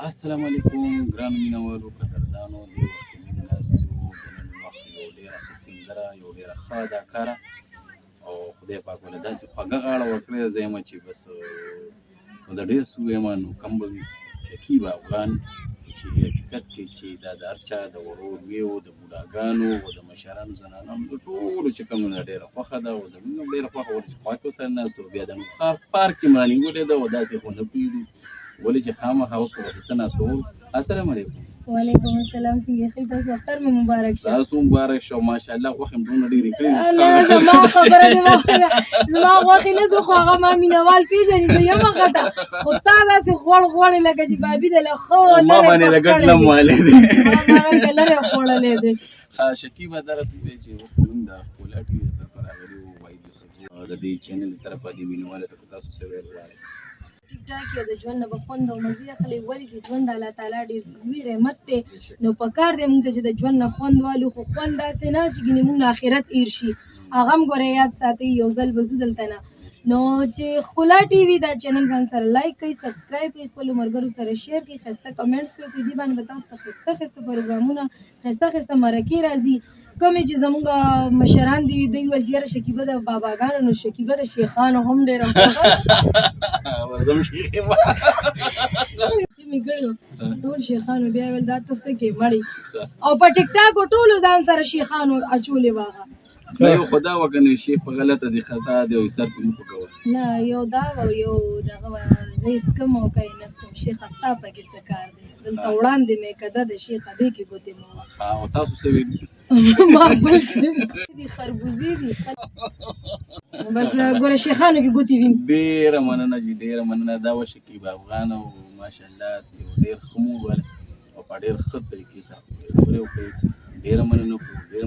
السلام علیکم ګرانو مینهوالو، قدردانو. دې وخت کې موږ ناست یو د نن وخت یو ډېره ښه سندره، یو ډېره ښه اداکاره، او خدای پاک ولې داسې خوږه غاړه ورکړې ده، زه یم چې بس زه ډېر څه ووایم نو کم به وي. شکیب افغان چې حقیقت کې چې دا د هر چا، د وړو لویو، د بوډاګانو او د مشرانو، زنانانو، د ټولو چې کوم نه ډېره خوښه ده، او زموږ هم ډېره خوښه ولې چې خوا کې ورسره ناست وو. بیا د ښار پارک کې مې رانیولې ده او داسې خو نه پرېږدو، ولې چې خامخا اوس خو به څه ناست وو. السلام علیکم. وعلیکم السلام. څنګه یې؟ تاسو اختر مو مبارک شه. تاسو مبارک شه. ماشاءالله، غوښې مې دومره ډېرې کړې. نه، زما خبره دې وکړه، زما غوښې نه، زه خو هغه ما مینهوال پېژني، زه یم خطا، خو تا داسې غوړ غوړې لکه چې بابي د له ښه ما باندې د ګډ لم والې دی. ما هلته لرې خوړلی دی. ښه شکیبه، دا راته ووایه چې اوس موږ د ښکلا ټي وي طرفه راغلي وو، وحید یوسفزي د دې چینل طرفه دې مینهوالو ته که تاسو څه ویل غواړئ؟ ټیک ټاک یو د ژوند نه به خوند او مزې اخلي، ولې چې ژوند د الله تعالی ډېر لوی رحمت دی، نو په کار دی موږ ته چې د ژوند نه خوند والو، خو خوند داسې نه چې ګینې موږ نه آخرت هېر شي. هغه هم ګوره یاد ساتئ، یو ځل به ځو دلته نه. نو چې ښکلا ټي وي دا چینل ځان سره لایک کړئ، سبسکرایب کړئ، خپلو ملګرو سره شیر کړئ، ښایسته کمنټس پرې وکړئ. دې باندې به تاسو ته ښایسته ښایسته پروګرامونه، ښایسته ښایسته مرکې راځي، کومې چې زموږ مشران دي، دوی ویل چې یاره شکیبه د باباګانو، نو شکیبه د شیخانو هم ډېره ورځم شیخ یم. مې کړي ټول شیخانو بیا ویل دا ته څه کې مړی، او په ټیک ټاک ټولو ځان سره شیخانو اچولې واغه. نه، یو خدا وکنه، شیخ په غلطه دی، خطا دی، او سر په مخ کوه. نه، یو دا او یو دغه، زه یې څکم او که یې نه څکم، شیخ ستا پکې څه کار دی؟ دلته وړاندې مې کده د شیخ دې کې ګوتې مه وهه. او تاسو څه ویل؟ ما بل څه دي، خربوزې دي، بس ګوره شیخانو کې ګوتې ویم. ډېره مننه جي، ډېره مننه. دا وه شکیب افغان، او ماشاءالله یو ډېر ښه موډ والا او په ډېر ښه طریقې سره خبرې وکړې. ډېره مننه کوو، ډېره.